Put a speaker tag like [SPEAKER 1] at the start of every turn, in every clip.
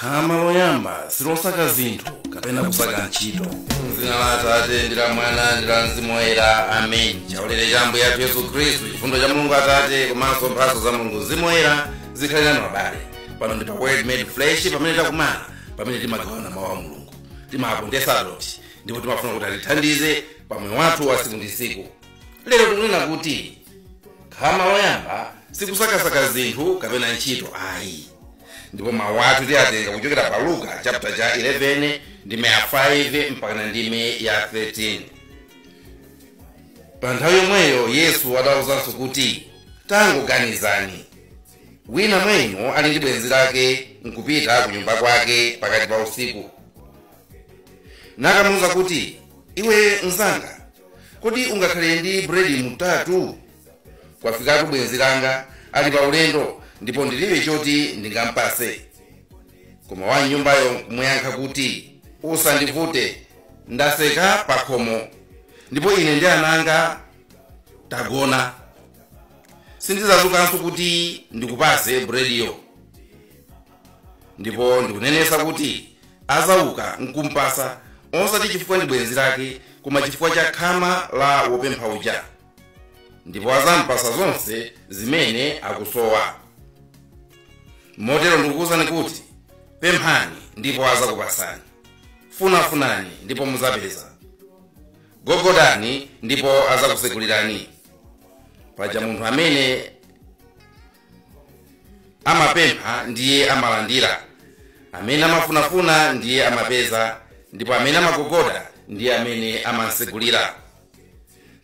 [SPEAKER 1] Khama loyamba silosaka zinthu kapena kusaka ntchito. Mzina la Atate ndi la Mwana ndi la Mzimu Woyera, amen. Chaulere cha Ambuye athu Yesu Khristu, chifundo cha Mulungu Atate komanso mphatso za Mulungu Mzimu Woyera zikhale nanu abale. Pano ndi pa Word Made Flesh pamene takumana, pamene timagawana mawu a Mulungu, timapondesa doti ndipo timafuna kuti atithandize pa moyo wathu wa tsiku ndi tsiku. Lero tikunena kuti khama loyamba sikusakasaka zinthu kapena ntchito ayi. Ndipo mawu athu tiyatenga kuchokera pa Luka chapter cha 11 ndime ya 5 mpaka ndime ya 13. Pa nthawi yomweyo Yesu adawuzanso kuti, tangoganizani, wina mwa inu ali ndi bwenzi lake nkupita ku nyumba kwake pakati pa usiku nakamuwuza kuti, iwe mnzanga, kodi ungakhale ndi buledi mutatu? Kwafikatu bwenzi langa ali pa ulendo ndipo ndilibe choti ndingampase. Koma wa nyumbayo nkumuyankha kuti, usandivute, ndaseka pa khomo ndipo ine ndi ananga tagona, sindidzazukanso kuti ndikupase bulediyo. Ndipo ndikunenesa kuti azauka nkumpasa, osati chifukwa ndi bwenzi lake, koma chifukwa cha khama la wopempha uja, ndipo azampasa zonse zimene akusowa. Motero ndikukuwuzani kuti pemphani ndipo azakupasani, funafunani ndipo muzapeza, gogodani ndipo azakusekulirani. Paja munthu amene amapempha ndiye amalandira, amene amafunafuna ndiye amapeza, ndipo amene amagogoda ndiye amene amansekulira.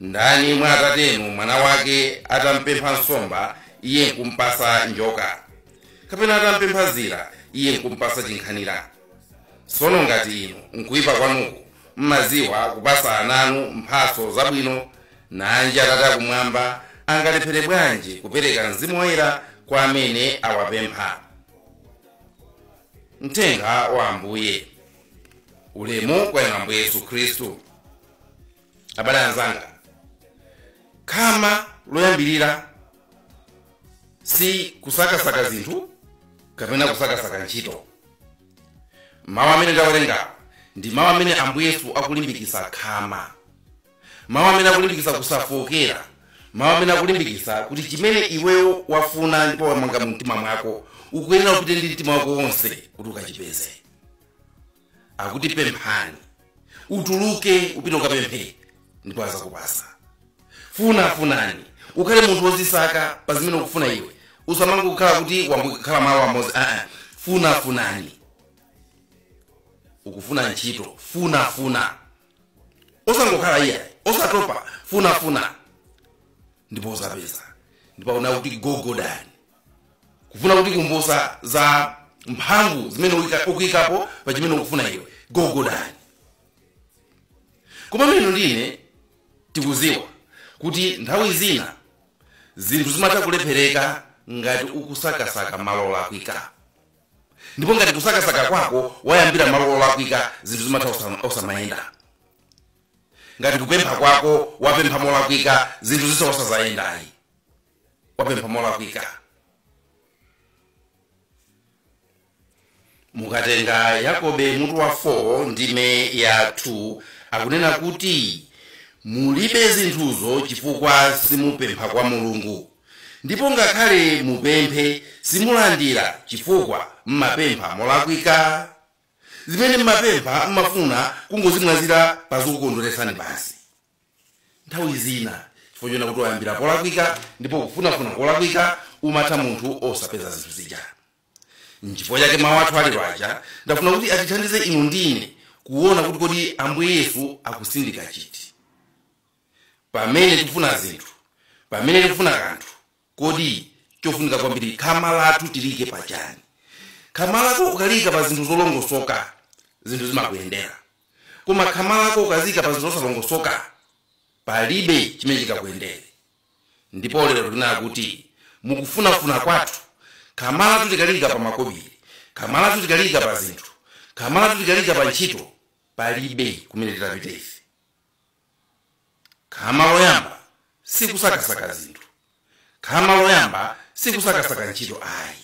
[SPEAKER 1] Ndani mwa atatenu mwana wake atampempha nsomba iye nkumpasa njoka, kapena atampempha zira iye nkumpasa chinkhanira? Tsono ngati inu nkuipa kwanuku mmaziwa kupasa ananu mphatso zabwino, nanji Atate akumwamba angalephere bwanji kupereka Mzimu Woyera kwa amene awapempha? Mthenga wa Ambuye. Ulemu kwa inu Ambuye Yesu Khristu. Abale anzanga, khama loyambirira si kusakasaka zinthu kapena kusakasaka ntchito. Mawu amene ndawerengawa ndi mawu amene Ambuye Yesu akulimbikitsa khama, mawu amene akulimbikitsa kusafokera, mawu amene akulimbikitsa kuti chimene iweyo wafuna ndipo wamanga mu mtima mwako ukuyenera upite ndi mtima wako wonse kuti ukachipeze. Akuti pemphani, utuluke upite ukapemphe ndipo azakupasa. Funafunani, ukhale munthu wozisaka pa zimene ukufuna iwe, usamangokhala kuti wangokhala malo amodzi. Funafunani, ukufuna ntchito, funafuna, osangokhala iyayi, osatopa, funafuna ndipo uzapeza. Ndipo akuona kuti gogodani, kufuna kuti kumbusa za mphamvu zimene ukuyikapo pa chimene ukufuna iwe, gogodani. Koma mene ndine tikuziwa kuti nthawi zina zinthu zimatha kulephereka ngati ukusakasaka malo olakwika, ndipo ngati kusakasaka kwako wayambira malo olakwika, zinthu zimatha osamayenda. Ngati kupempha kwako wapempha molakwika, zinthu zitha osazayendayi, wapempha molakwika. Mukatenga Yakobe mutu wa 4 ndime ya 2, akunena kuti mulibe zinthuzo chifukwa simupempha kwa Mulungu, ndipo ngakhale mupemphe simulandira chifukwa mmapempha molakwika. Zimene mmapempha mmafuna kungozimwazira pa zokukondweretsani basi. Nthawi zina chifukwa chona kuti wayambira polakwika ndipo kufunafuna kolakwika, umatha munthu osapeza zinthu zija. Nchifukwa chake mawu athu alero aja ndafuna kuti atithandize inu ndine kuona kuti kodi Ambuye Yesu akusindika chiti pamene tikufuna zinthu, pamene tikufuna kanthu. Kodi chofunika kwambiri khama lathu tilike pachani? Khama lako ukalika pa zinthu zolongosoka, zinthu zimakuyendera. Koma khama lako ukazika pa zinthu zosalongosoka, palibe chimene chikakuyendere. Ndipo lero tikunena kuti mukufunafuna kwathu, khama lathu tikalika pa makobiri, khama lathu tikalika pa zinthu, khama lathu tikalika pa ntchito, palibe kumene titapite ife. Khama loyamba sikusakasaka zinthu, khama loyamba sikusakasaka ntchito ayi.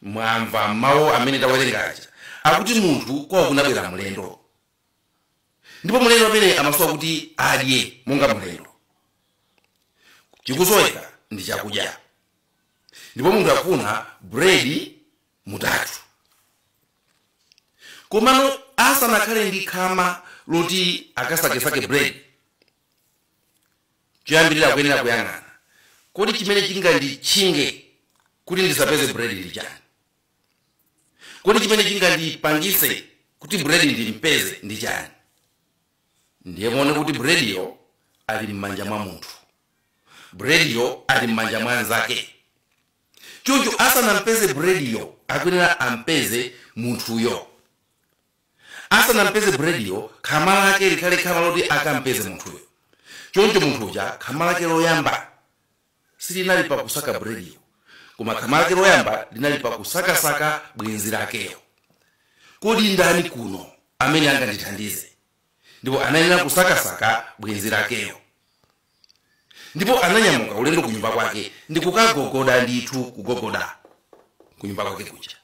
[SPEAKER 1] Mwamva mawu amene tawerengaja akuti munthu kwawo kunabwera mlendo, ndipo mlendo amene amasowa kuti adye monga mlendo, chikusoweka ndi chakudya, ndipo munthu akufuna bredi mutatu. Komano asanakhale ndi khama loti akasakesake bredi, choyambirira akuyenera kuyang'ana kodi chimene chinganditchinge kuti ndisapeze bredi ndi chani, kodi chimene chingandipangise kuti bredi ndimpeze ndi chani. Ndiye muone kuti brediyo ali m'manja mwa munthu, brediyo ali m'manja mwa anzake. Choncho asanampeze brediyo akuyenera ampeze munthuyo. Asanampeze brediyo khama lake likhale khama loti akampeze munthuyo. Choncho munthu uja khama lake loyamba silinali pakusaka brediyo, koma khama lake loyamba linali pakusakasaka bwenzi lakeyo. Kodi ndani kuno amene angandithandize? Ndipo anayenera kusakasaka bwenzi lakeyo. Ndipo ananyamuka ulendo kunyumba kwake ndi kukagogoda ndithu, kugogoda kunyumba kwake kuja.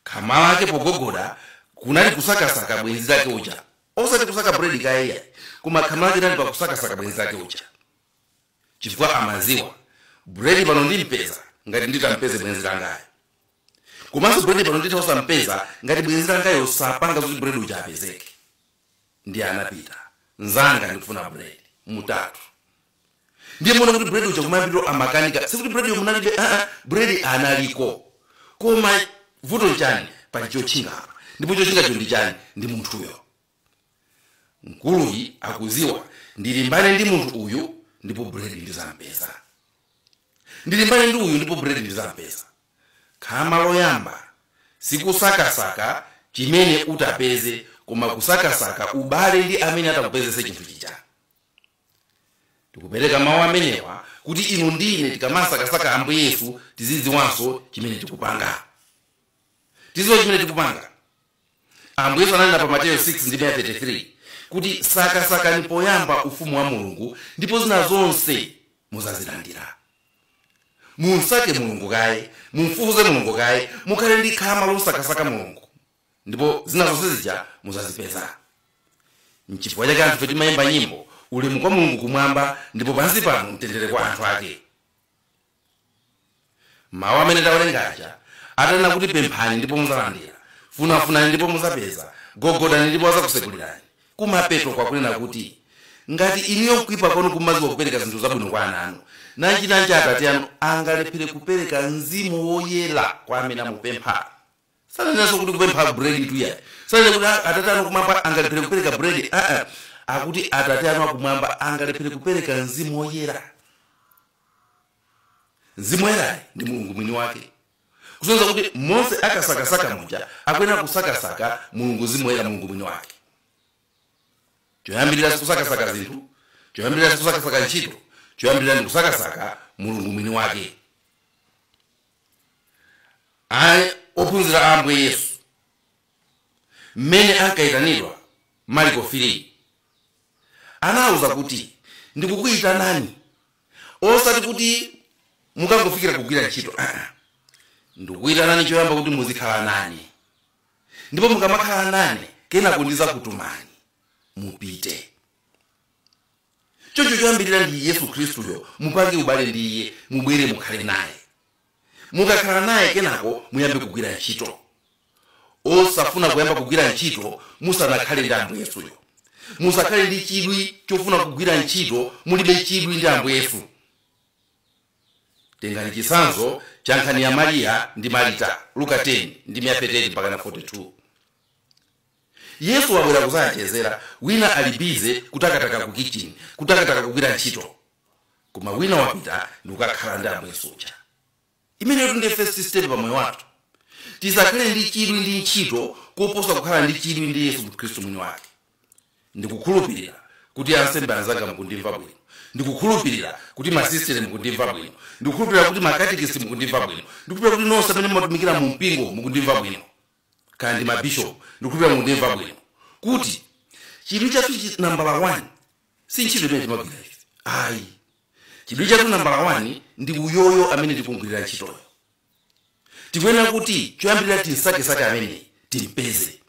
[SPEAKER 1] Khama lake pogogoda kunali kusakasaka bwenzi lake uja, osati kusaka bredi kayeya, koma khama lake linali pakusakasaka bwenzi lake uja, chifukwa amaziwa bredi pano ndimpeza ngati nditampeze bwenzi langayo, komanso bredi pano nditha kusampeza ngati bwenzi langayo sapanga zoti bredi uja apezeke. Ndiye anapita, nzanga ndikufuna bredi mutatu. Ndiye muona kuti bredi uja kumayambiriro amakanika, sikuti bredi munalibe, bredi analiko, koma vuto chani? Pali chotchinga apa, ndipo chotchingacho ndi chani? Ndi munthuyo. Mkuluyi akuziwa ndilimbane ndi munthu uyu ndipo bredi ndizampeza, ndilimbane ndi uyu ndipo bredi ndizampeza. Khama loyamba sikusakasaka chimene utapeze, koma kusakasaka ubale ndi amene atakupezese chinthu chija. Tikupereka mawu amenewa kuti inu ndine tikamasakasaka Ambuye Yesu tizidziwanso chimene tikupanga, tiziwe chimene tikupanga. Ambuye Yesu ananena pa Mateyu 6:33 kuti sakasakani poyamba ufumu wa Mulungu ndipo zina zonse muzazilandira. Munsake Mulungu kaye, mumfufuze Mulungu kaye, mukhale ndi khama losakasaka Mulungu, ndipo zina zonse zija muzazipeza. Nchifukwa chake anthu timayimba nyimbo ulemu kwa Mulungu kumwamba ndipo pansi pano mtendere kwa anthu ake. Mawu amene tawerengaja atanena kuti pemphani ndipo muzalandira, funafunani ndipo muzapeza, gogodani ndipo azakusekulirani. Kumapeto kwakunena kuti ngati inuyo kuipa kwanu kumaziwa kupereka zinthu zabwino kwa ana anu, nanji atate anu angalephere kupereka mzimu woyera kwa amene amupempha. Sananenso kuti kupempha bredi tuya, sananena kuti atate anu akumwamba angalephere kupereka bredi. Akuti atate anu akumwamba angalephere kupereka mzimu woyera. Mzimu woyerayi ndi Mulungu mwini wake, kusonyeza kuti Mose akasakasaka muja akuyenera kusakasaka Mulungu mzimu woyera, Mulungu mwini wake. Choyambirira sikusakasaka zinthu, choyambirira sikusakasaka ntchito, choyambirira ndi kusakasaka Mulungu mwini wake. Ophunzira a Ambuye Yesu mmene ankayitanidwa Marko 3 anawuza kuti ndikukuyitanani osati kuti mukangofikira kugwira ntchito, ndikukuyitanani choyamba kuti muzikhala nane, ndipo mukamakhala nane kenako ndizakutumani mupite. Choncho choyambirira ndi Yesu Khristuyo, mupange ubale ndi iye, mubwere mukhale naye. Mukakhala naye kenako muyambe kugwira ntchito. Osafuna kuyamba kugwira ntchito musanakhale ndi Ambuye Yesuyo. Musakhale ndi chidwi chofuna kugwira ntchito mulibe chidwi ndi Ambuye Yesu. Tengani chitsanzo cha nkhani ya Mariya ndi Marita, Luka 10 ndi 38 mpaka 42. Yesu wabwera kuzachezera, wina ali bize kutakataka ku kitchen, kutakataka kugwira ntchito, koma wina wapita ndi kukakhala ndi Ambuye Yesu uja. Imeneyo ndiye first step pa moyo wathu. Tisakhale ndi chidwi ndi ntchito koposa kukhala ndi chidwi ndi Yesu Khristu mwini wake. Ndikukhulupirira kuti ansembe anzanga mukundimva bwino, ndikukhulupirira kuti masistere mukundimva bwino, ndikukhulupirira kuti makatikisi mukundimva bwino, ndikukhulupirira kuti nonse amene mumatumikira mu mpingo mukundimva bwino, kandi mabishop ndikukhulupirira mukundimva bwino, kuti chidwi chathu nambala 1 si ntchito imene timagwira ife, ayi. Chidwi chathu nambala 1 ndi uyoyo amene tikugwirira ntchitoyo. Tikuyenera kuti choyambirira tinsakesake amene timpeze,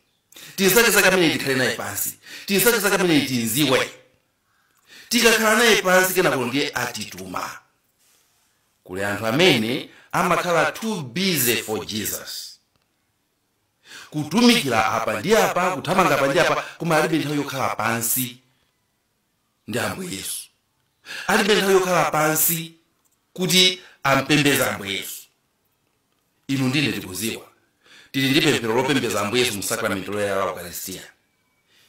[SPEAKER 1] tinsakesake amene tikhale naye pansi, tinsakesake amene tinziwe. Tikakhala naye pansi kenako ndiye atituma. Kuli anthu amene amakhala too busy for Jesus, kutumikira apa ndi apa, kuthamanga apa ndi apa, koma alibe nthawi yokhala pansi ndi Ambuye Yesu, alibe nthawi yokhala pansi kuti ampembeze Ambuye Yesu. Inu ndine tikuziwa tili ndi pemphero lopembeza Ambuye Yesu mu sakramento loyera la Ukaristiya.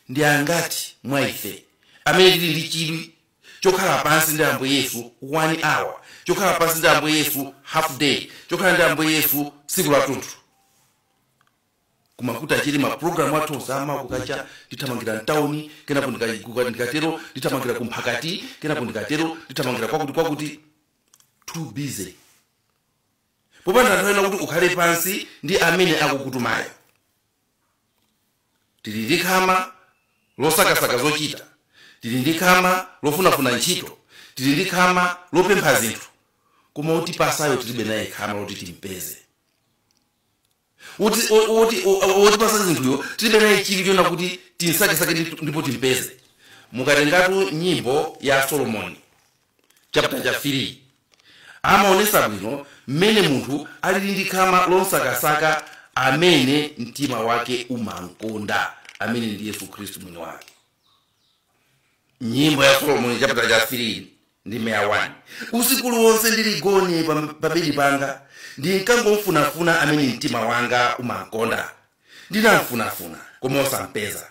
[SPEAKER 1] Ndi angati mwa ife amene tili ndi chidwi chokhala pansi ndi Ambuye Yesu 1 hour, chokhala pansi ndi Ambuye Yesu half day, chokhala ndi Ambuye Yesu tsiku lathunthu? Kumakuti achili mapulogalamu athu onse amakukacha, ndithamangira mtawuni, kenapo ndikatero ndithamangira kumphakati, kenapo ndikatero ndithamangira kwakuti kwakuti. Too busy, popanda anthu ena kuti ukhale pansi ndi amene akukutumayo. Tili ndi khama losakasaka zochita, tili ndi khama lofunafuna ntchito, tili ndi khama lopempha zinthu, koma utipasayo tilibe naye khama loti timpeze. Wotipasa zinthuyo tilibe naye chidwi chona kuti tinsakesake ndipo timpeze. Mukatengatu Nyimbo ya Solomoni chapter cha 3, amaonesa bwino mmene munthu alili ndi khama lonsakasaka amene mtima wake umankonda, amene ndi Yesu Khristu mwini wake. Nyimbo ya Solomoni chapter cha 3 ndime ya 1: "Usiku uliwonse ndiligone pabedi panga ndinkangomfunafuna amene mtima wanga umankonda. Ndinamfunafuna koma osampeza.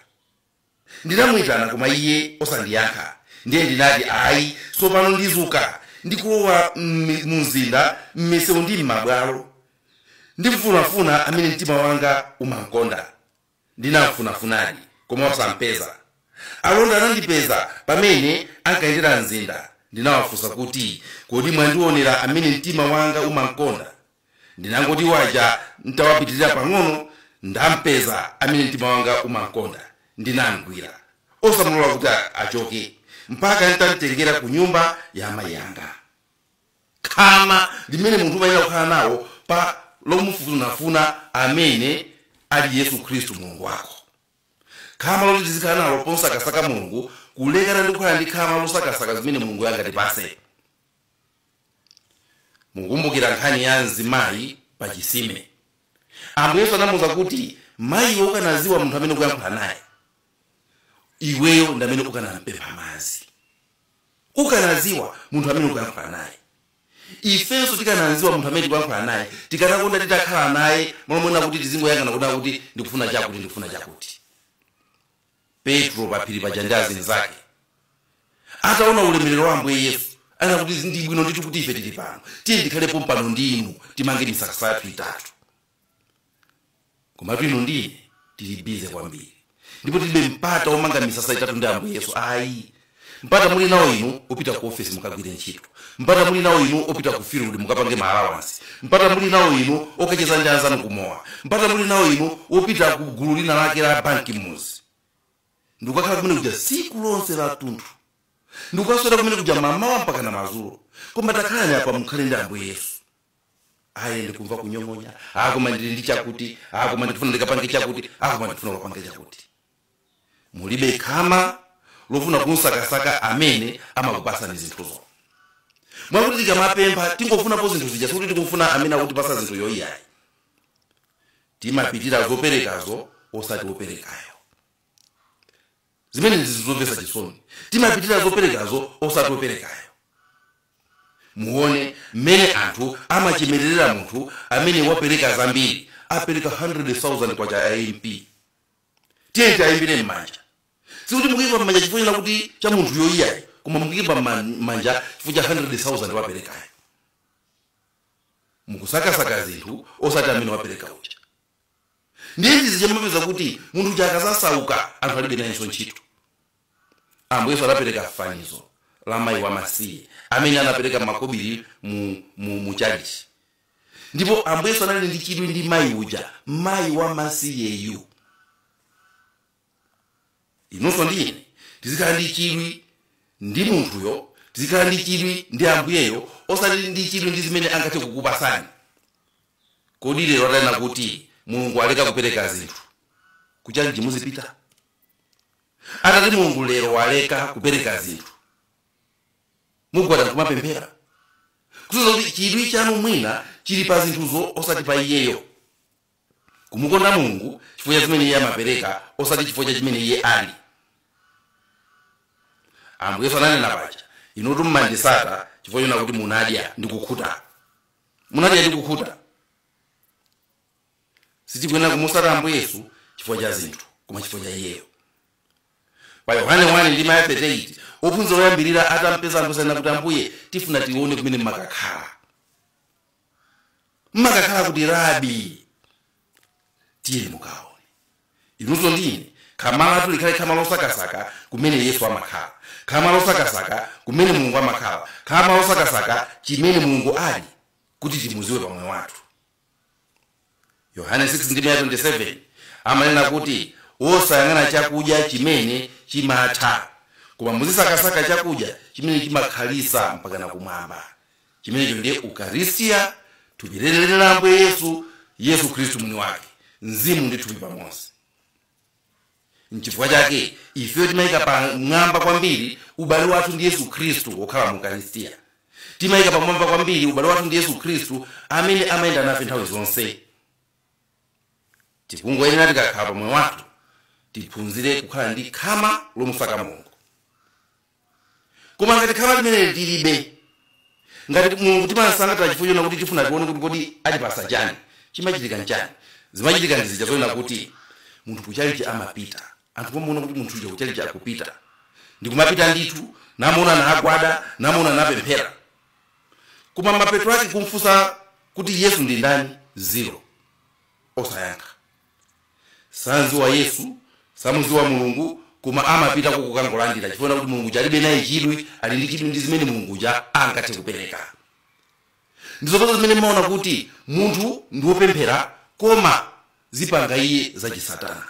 [SPEAKER 1] Ndinamuyitana koma iye osandiyankha. Ndiye ndinati, 'Ayi, tsopano ndizuka ndikulowa mu mzinda, m'misewu ndi m'mabwalo. Ndimfunafuna amene mtima wanga umankonda.' Ndinamfunafunadi koma osampeza. Alonda anandipeza pamene ankayendera mzinda. Ndinawafunsa kuti, 'Kodi mwandionera amene mtima wanga umankonda?' Ndinangoti waja ntawapitirira pang'ono, ndampeza amene mtima wanga umankonda. Ndinamgwira osamulola kuti achoke mpaka nditamtengera ku nyumba ya amayi anga." Khama limene munthu umayenera kukhala nawo pa lomufunafuna amene ali Yesu Khristu Mulungu wako, khama loti tizikhala nalo posakasaka Mulungu, kulekana ndi kukhala ndi khama losakasaka zimene Mulungu angatipase. Mukumbukira nkhani ya mzimayi pa chisime. Ambuye Yesu anamuwuza kuti, "Mayiwe, ukanaziwa munthu amene ukuyankhula naye, iweyo ndi amene ukanampempha madzi." Ukanaziwa munthu amene ukuyankhula naye. Ifenso tikanaziwa munthu amene tikuyankhula naye, tikanakonda titakhala naye, malomwena kuti tizingoyang'ana kuna kuti ndikufuna chakuti, ndikufuna chakuti. Petro paphiri paja ndi azinzake, ataona ulemerero wa Ambuye Yesu, anakuti, "Ndi bwino ndithu kuti ife tili pano. Tiye ndikhalepo pano ndi inu, timange misasa yathu itatu." Komatu inu ndine tili busy kwambiri ndipo tilibe mpata womanga misasa itatu ndi Ambuye Yesu, ayi. Mpata muli nawo inu upita ku ofesi mukagwire ntchito, mpata muli nawo inu upita ku field mukapange ma allowance, mpata muli nawo inu okacheza ndi anzanu kumowa, mpata muli nawo inu upita ku gulu lina lake la banki muzi ndikukakhala kumene kuja tsiku lonse la tunthu, ndikukaswera kumene kuja mamawa mpaka na madzulo. Koma takhalani apa mukhale ndi Ambuye Yesu, ayi. Ndikumva kunyong'onya, akoma ndili ndi chakuti, akoma ndikufuna ndikapange chakuti, akoma ndikufuna kupange chakuti. Mulibe khama lofuna kunsakasaka amene amakupasani zinthuzo. Mwakuti tikamapempha tingofunapo zinthu zija, sikuti tikufuna amene akutipasa zinthu yoiyayi. Timapitira zoperekazo osati woperekayo. Zimene ndizomvetsa chisoni. Timapitira zoperekazo osati woperekayo. Muone mmene anthu amachemerera munthu amene wapereka zambiri. Apereka 100,000 kwacha a MP, tiye tiayimbire m'manja. Sikuti mukuyimba m'manja chifukwa kuti cha munthu yoiyayi, koma mukuyimba m'manja chifukwa cha 100,000 waperekayo. Mukusakasaka zinthu osati amene wapereka uja. Ndiye ndizi chamapeza kuti munthu uja akazasauka, anthu alibe nayenso ntchito. Ambuye Yesu anapereka fanizo la mayi wamasiye amene anapereka makobiri mu chalichi, ndipo Ambuye Yesu anali ndi chidwi ndi mayi uja, mayi wamasiyeyu. Inunso ndi ine tizikhala ndi chidwi ndi munthuyo, tizikhala ndi chidwi ndi Ambuyeyo, osati ndi chidwi ndi zimene angathe kukupasani. Kodi lero atanena kuti Mulungu aleka kupereka zinthu, kuchalichi muzipita? Atati Mulungu lero waleka kupereka zinthu, mugwada nkumapemphera? Kusoza kuti chidwi chanu mwina chili pa zinthuzo osati pa iyeyo. Kumukonda Mulungu chifukwa cha zimene iye amapereka, osati chifukwa cha chimene iye ali. Ambuye Yesu ananena paja, inutu mmandisata chifukwa chona kuti munadya ndi kukhuta. Munadya ndi kukhuta. Sitikuyenera kumusata Ambuye Yesu chifukwa cha zinthu, koma chifukwa cha iyeyo. Pa Yohane 1 ndi 38, ophunzira oyambirira atampeza Ambuye sanena kuti, Ambuye, tifuna tione kumene mmakakhala. Mmakakhala kuti Rabi, tiyeni mukaone. Inunso ndine, khama lathu likhale khama losakasaka kumene Yesu amakhala, khama losakasaka kumene Mulungu amakhala, khama losakasaka chimene Mulungu ali, kuti timuziwe pa moyo wathu. Yohane 6 ndi 27 amanena kuti wosayang'ana chakudya chimene chimatha, koma muzisakasaka chakudya chimene chimakhalisa mpaka na kumwamba. Chimenecho ndiye Ukaristiya, thupi lenileni la Ambuye Yesu, Yesu Khristu mwini wake, mzimu ndi thupi pamodzi. Nchifukwa chake ifeyo timayika pamwamba kwambiri ubale wathu ndi Yesu Khristu wokhala mu Ukaristiya. Timayika pamwamba kwambiri ubale wathu ndi Yesu Khristu amene amayenda nafe nthawi zonse. Tikungoyenera tikakhala pamoyo wathu tiphunzire kukhala ndi khama lomusaka Mulungu. Koma ngati khama limeneli tilibe, ngati Mulungu timasangatira chifukwa chona kuti tifuna tione kuti kodi atipasa chani, chimachitika nchani? Zimachitika ndi zija zoona kuti munthu kuchalichi amapita, anthu pomuona kuti munthu uja kuchalichi akupita, ndikumapita ndithu, namuona naagwada, namuona napemphera, koma mapeto ake kumfunsa kuti Yesu ndi ndani, zero, osayankha. Sanziwa Yesu, samuziwa Mulungu, koma amapita kukangolandira chifukwa kuti Mulungu chalibe naye chidwi, ali ndi chidwi ndi zimene Mulungu ja angathe kupereka. Ndizoposa zimene mmaona kuti munthu ndi wopemphera koma zipanga iye zachisatana.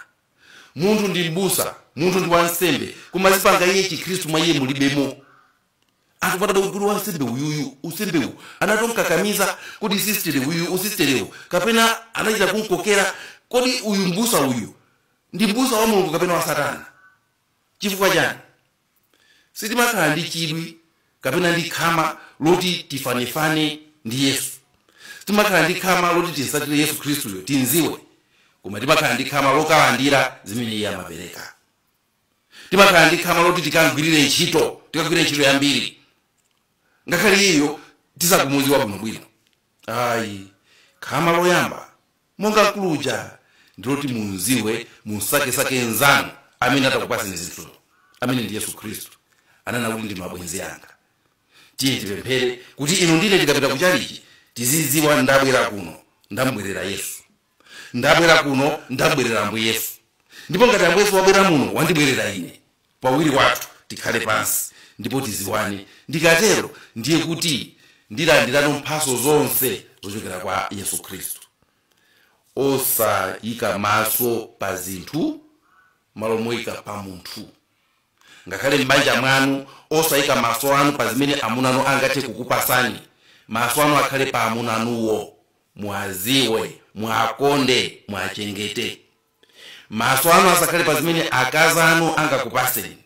[SPEAKER 1] Munthu ndi mbusa, munthu ndi wansembe, koma zipanga iye chikhristu mwa iye mulibemo. Anthu padada kuti wansembe uyuyu, usembewu anatomkakamiza, kuti sistere uyu, usisterewu kapena anachita kumkokera. Kodi uyu mbusa uyu ndi mbusa wa Mulungu kapena wa Satana? Chifukwa chani sitimakhala ndi chidwi kapena ndi khama loti tifanefane ndi Yesu? Sitimakhala ndi khama loti tinsatire Yesu Khristuyo, tinziwe, koma timakhala ndi khama lokalandira zimene iye amapereka. Timakhala ndi khama loti tikagwirire ntchito, tikagwirire ntchito yambiri, ngakhale iyo tisakumuziwa bwinobwino. Ayi, khama loyamba monga mkuluja ndiloti munziwe, munsakesake nzanu amene atakupaseni zinthuzo, amene ndi Yesu Khristu. Anena kuti ndi mabwenzi anga. Tiye tipemphere kuti inu ndine tikapita kuchalichi tizidziwa, ndabwera kuno ndambwerera Yesu, ndabwera kuno ndabwerera Ambuye Yesu. Ndipo ngati Ambuye Yesu wabwera muno wandibwerera ine, pawiri wathu tikhale pansi ndipo tiziwane. Ndikatero ndiye kuti ndilandirano mphaso zonse zochokera kwa Yesu Khristu. Osayika maso pa zinthu, malo moyika pa munthu. Ngakhale m'banja mwanu, osayika maso anu pa zimene amunanu angathe kukupasani. Maso anu akhale pa amunanuwo, mwaziwe, mwakonde, mwachengete. Maso anu asakhale pa zimene akazi anu angakupaseni.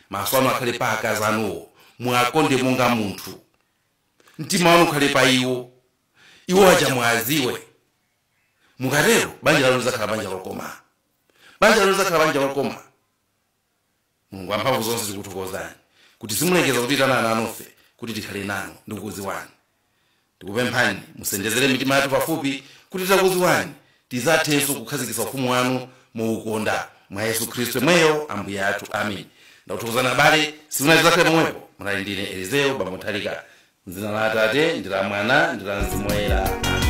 [SPEAKER 1] Maso anu akhale pa akazi anuwo, mwakonde monga munthu. Mtima wanu ukhale pa iwo, iwo aja mwaziwe. Mukatero banja lanu lizakhala banja lokoma, banja lanu lizakhala banja lokoma. Mulungu wamphamvu zonse, tikuthokozani kuti simulekeza kutiyitana ana anufe kuti tikhale nanu ndi kukudziwani. Tikupemphani musendezere mitima yathu pafupi kuti titakudziwani tizathenso kukhazikitsa ufumu wanu muukonda mwa Yesu Khristu mweyo Ambuye athu, amen. Ndakuthokozani abale, simunati tizakhale pomwepo. Munali ndine Elizeo Bambo Nthalika. Mdzina la Atate ndi la Mwana ndi la Mzimu Woyera, amen.